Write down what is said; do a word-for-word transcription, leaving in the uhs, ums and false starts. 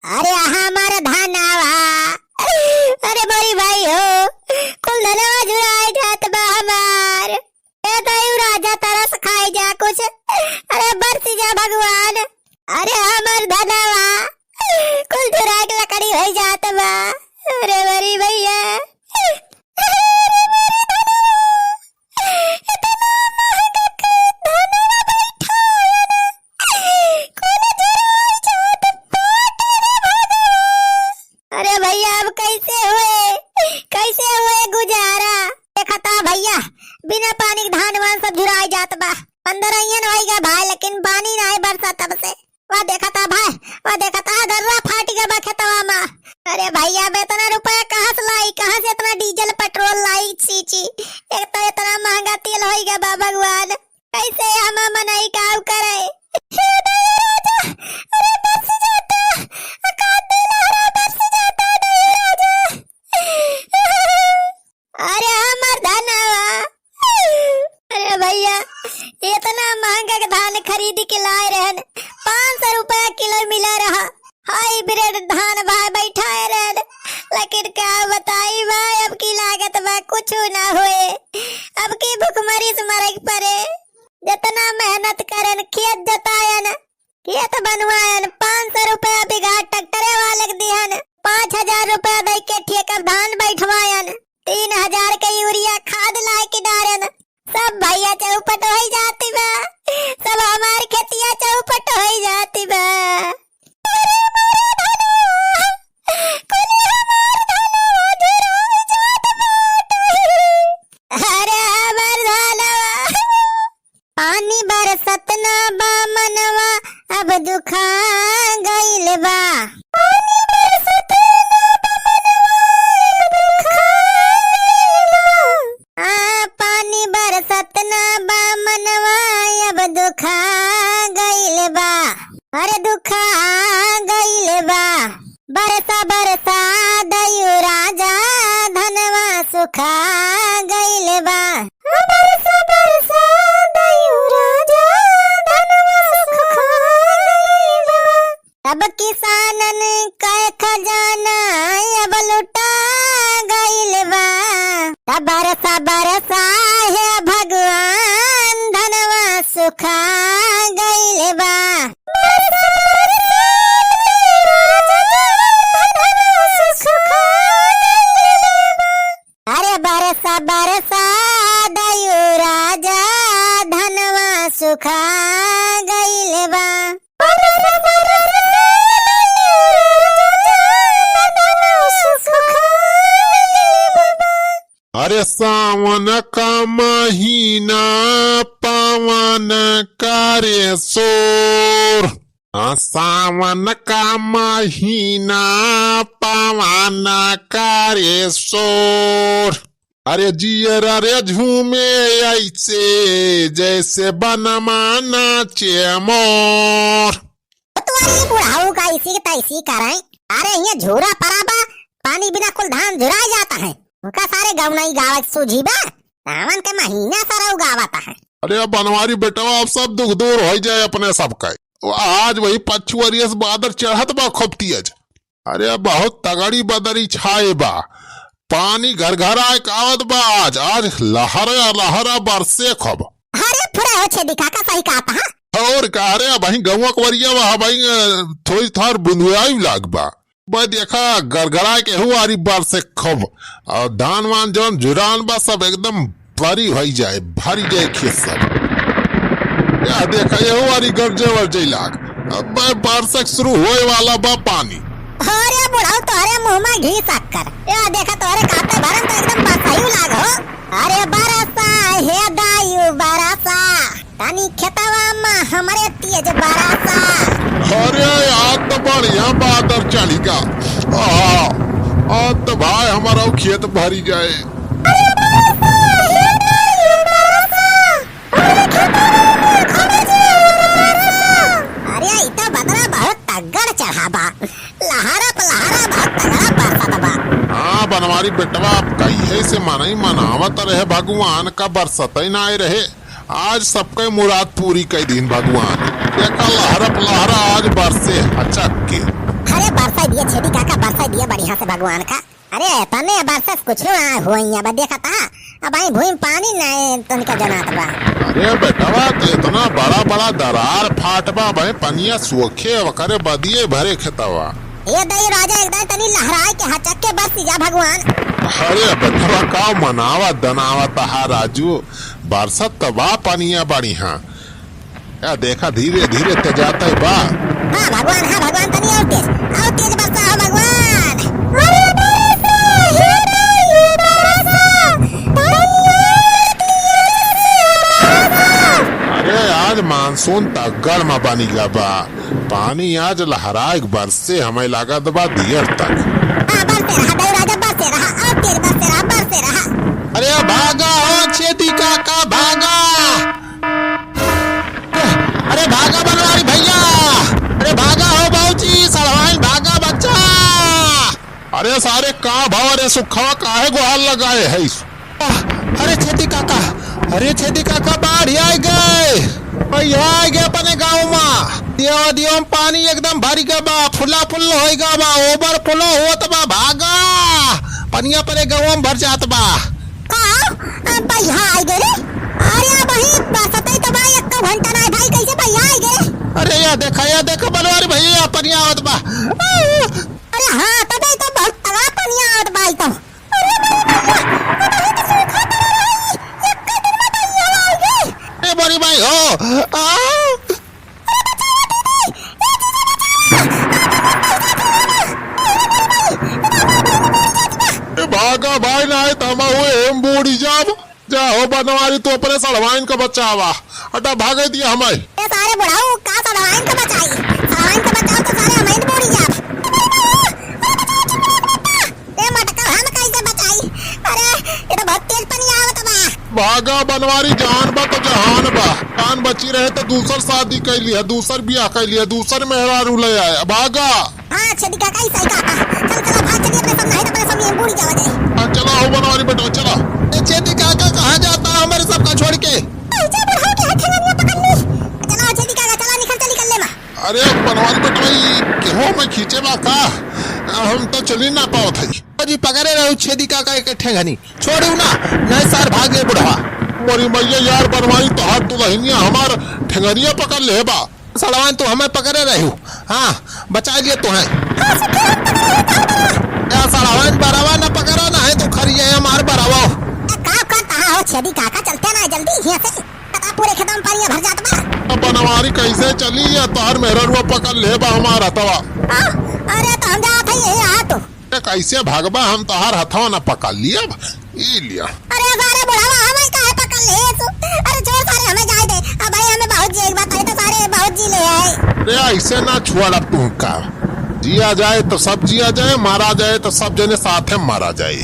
अरे हमर धनवा, अरे मोरी भाई हो, कुल धनवा झुराइ जात बा हमार। ए दइउ राजा तरस खाइ जा कुछ, अरे बरसि जा भगवान। अरे हमर धनवा, कुल झुराइ के लकड़ी होइ जात बा। अरे मोरी भइया। अरे मोरी धनवा, एतना महंगा के धनवा बैठायन, कुल झुराइ जात बाटे रे भगवान। अरे भइया, अब कइसे होए, कइसे होए गुजारा? देखत ह भइया, बिना पानी के धान वान सब झुराइ जात बा। पंद्रहियन होइ गा भाई, लेकिन पानी नाहीं बरसा तब से। वा देखत ह भाई, वा देखत ह, दर्रा फाटि गा बा खेतवा मा। अरे भइया, अब एतना रुपया कहाँ से लाई, कहाँ से एतना डीजल पेट्रोल लाई? छी, छी, एक तो एतना महंगा तेल होइ गा बा भगवान, कइसे हम मनई काउ करे? हे दइउ राजा, अरे बरसि जाता, अकात लहरा बरसि जाता दइउ राजा। अरे हमर धनवा, अरे भइया, एतना महंगा के धान खरीद के लाए रहन, पाँच सौ रुपया किलो मिला रहा, हाइब्रिड धान भाई बैठाए रहन, लेकिन का बताई भाई, अब की लागत बा कुछ ना होए, अब की भुखमरी से मरे के परे। जेतना मेहनत करन, खेत जोतायन, खेत बनवायन, पाँच सौ रुपया बीघा ट्रैक्टरे वाले के दिहन, पाँच हजार रुपया दइ के ठेका धान बैठवायन, तीन हजार के यूरिया खाद लाइ के डारन, सब भइया चौपट होइ जाती बा, सब हमार खेतिया चौपट होइ जाती बा। अरे मोरे धनवा, कुल हमार धनवा झुराइ जात बाटे। अरे हमर धनवा। पानी बरसत ना बा मनवा, अब दुखा गइल बा। पानी बरसत ना बा मनवा, अब दुखा गइल बा। आ, पानी बरसत ना बा मनवा, अब दुखा गइल बा। अरे दुखा गइल बा। बरसा बरसा दइउ राजा, धनवा सुखा गइल बा। बरसा बरसा दइउ राजा, धनवा सुखा गइल बा। सब किसानन कै खजाना अब लुटा गइल बा। त बरसा बरसा हे भगवान, धनवा सुखा गइल बा। अरे बरसा बरसा दइउ राजा, धनवा सुखा गइल बा। अरे सावन का महीना पावन करे शोर। हाँ, सावन का महीना पावन करे शोर। अरे जियरा रे झूमे ऐसे, जैसे बनमा नाचे मोर। तो अरे बुढ़ाऊ का इसी की तैसी करें। अरे ये झूरा परा बा, पानी बिना कुल धान झुराइ जाता है। उनका सारे गौनई गावत सूझी बा। सावन के महीना सारा उगावत है। अरे अब बनवारी बेटवा, अब सब दुख दूर होइ जाए अपने सबके। आज वही पछुअरिया से बादर चढ़त बा खूब तेज। अरे बहुत तगड़ी बदरी छाए बा, पानी घर घर आए के आवत बा। आज, आज लहरा लहरा बरसे खूब। अरे फुरा हो छेदी काका, सही कहत ह। और का रे, अबहीं गौवा कवरिया बा, अबहीं, अ, थोड़ी थार बुंदुआई लाग बा। बा देखा गड़गड़ा के हुआरी बरसे खूब, और धान वान जौन जुरान बा सब एकदम भरी होइ जाए, भरी जाए खेत सब। या देखा, एहू आरी गरजे वरजे लाग। अब बरसक शुरू होए वाला बा पानी। अरे बुढ़ऊ, तोहरे मुँह मा घी शक्कर। या देखा, तोहरे काते भरन तो एकदम बरसइउ लाग हो। अरे बरसा हे दायु बरसा, तनी खेतवा मा हमरे तेज बरसा। अरे आज तो बढ़िया बादर चढ़ी गा। आहा, आज तो भाई हमारा खेत भरी जाए। अरे, ई तो बदरा बहुत तगड़ चढ़ा बा। लहरा प लहरा बहुत तगड़ा बरसत बा। हाँ, बनवारी बेटवा, अब कहिए से मनई मनावत रहे, भगवान का बरसतै नाय रहे। आज सबके मुराद पूरी कइ दीन भगवान। देखा, लहरा प लहरा आज बरसे हचक के। अरे, बरसा ये छेदी काका बरसा दिया बढ़िया से भगवान का। अरे, तने बरसा से कुछ ना होई, अब देखा ता, अब आई भूमि पानी नहीं तनिका जनात बा। अरे बेटवा, तो इतना बड़ा बड़ा दरार फाट बा, भाई पनिया सोखे ओकरे बदिये भरे खेतवा। ये दई राजा एकदम तनी लहराए के हचक के बरसी जा भगवान। अरे बेटवा, का मनावा दनावा तहा राजू, बरसत त बा पनिया बढ़िया। या देखा, धीरे धीरे त जाता ही बा। हाँ भगवान, हाँ भगवान, तनी और तेज, और तेज बरसा हो भगवान। अरे बरसा, हे भाई, बरसा, तनी और तेज बरसा। अरे आज मानसून तगड़ में बनी गा बा, पानी आज लहराए के बरसे, हमें लागत बा दियर तक। हाँ, बरसे रहा, दई राजा, बरसे रहा, और तेज बरसे रहा, बरसे रहा। अरे भागा हो छेदी काका, भागा। अरे भागा बनवारी भैया, अरे भागा हो बाबूजी, सड़वाइन भागा बच्चा। अरे सारे का भाव रे सुखवा काहे गोहार लगाए है? अरे छेदी काका, अरे छेदी काका, बाढ़ आइ गए, भैया आइ गए अपने गाँव मा। दियो दियो पानी एकदम भरि गए बा, फुला फुल होइ गए बा, ओवर फ्लो होत बा, भागा, पनिया अपने गाँव मा भर जात बा। का? अब भैया आइ गए रे? अरे अब वही बरसतई तो बा, एक घंटा ना भाई, कैसे भैया आइ गए? अरे या देखा, या देखा बनवारी भैया पनिया आवत बा। अरे हाँ, तबे तो बहुत तगड़ा पनिया आवत बा ई तो। अरे बड़ी भैया, अब वही तो सूखा पड़ रहा है, एक दिन में भैया आइ गए। ए बड़ी भाई हो, आ, ए भागा भाई, नाहीं त हम हुए हम बूड़ी जाब। जा हो बनवारी, तू अपने सड़वाइन का बचावा। हटा, भागे दिया हमें। ए सारे बुढ़ाऊ, का सड़वाइन का बचाई? सड़वाइन का बचाओ तो सारे हमें बूड़ी जाब। ए मटका, हम कैसे बचाई? अरे, ये तो बहुत तेज पनिया आवत बा। भागा बनवारी, जान बा तो जहान बा। जान बची रहे तो दूसर शादी कइ लिहा, दूसर बियाह कइ लिहा, दूसर मेहरारू ले आया। भागा। हाँ, छेदी काका, ई सही कहा था। चल, चला, भाग, चलिए अपने सब, नहीं तो अपने सब ये बूड़ी जावा जाए। हाँ, चला हो बनवारी बेटा, चला। ए, छेदी काका, कहाँ जाता है हमारे सबका छोड़ के? ऐसे बुढ़ाऊ के हाथे में पकड़ ली। चला हो छेदी काका, चला, निकल, चल, निकल ले माँ। अरे बनवारी बेटा, ई केहो में खींचे बा का? हम तो चली ना पावत है। जी पकड़े रहो छेदी काका के ठेंगनी, छोड़ू ना, नहीं सार भागे बुढ़वा। मोरी मैया यार बनवारी, तोहार दुल्हनिया हमार ठेंगनिया पकड़ ले बा। सड़वाइन तू हमें पकड़े रहू, हाँ, बचा लिए तू है। या सड़वाइन बरवा न पकड़ा ना है तो खरिया है हमार बरवा। ए, का करता है हो छेदी काका, चलते ना जल्दी यहाँ से, पता पूरे खेतों में पानी भर जात बा। अब बनवारी कैसे चली या तोहर मेहररुआ पकड़ ले बा हमार हथवा। हाँ, अरे तो हम जात है यही रहा तू। ए, कैसे भागबा, हम तोहार हथवा न पकड़ लियब, ई लिया। अरे सारे बुढ़ावा, हमें काहे पकड़ ले तू? अरे छोड़ सारे, हमें जाए दे। अब भाई हमें बहुत जी एक बात है तो सारे बहुत जी ले आए। रे ऐसे ना छुआड़ब तुहका। जिया जाए तो सब जिया जाए, मारा जाए तो सब जने साथे मारा जाए।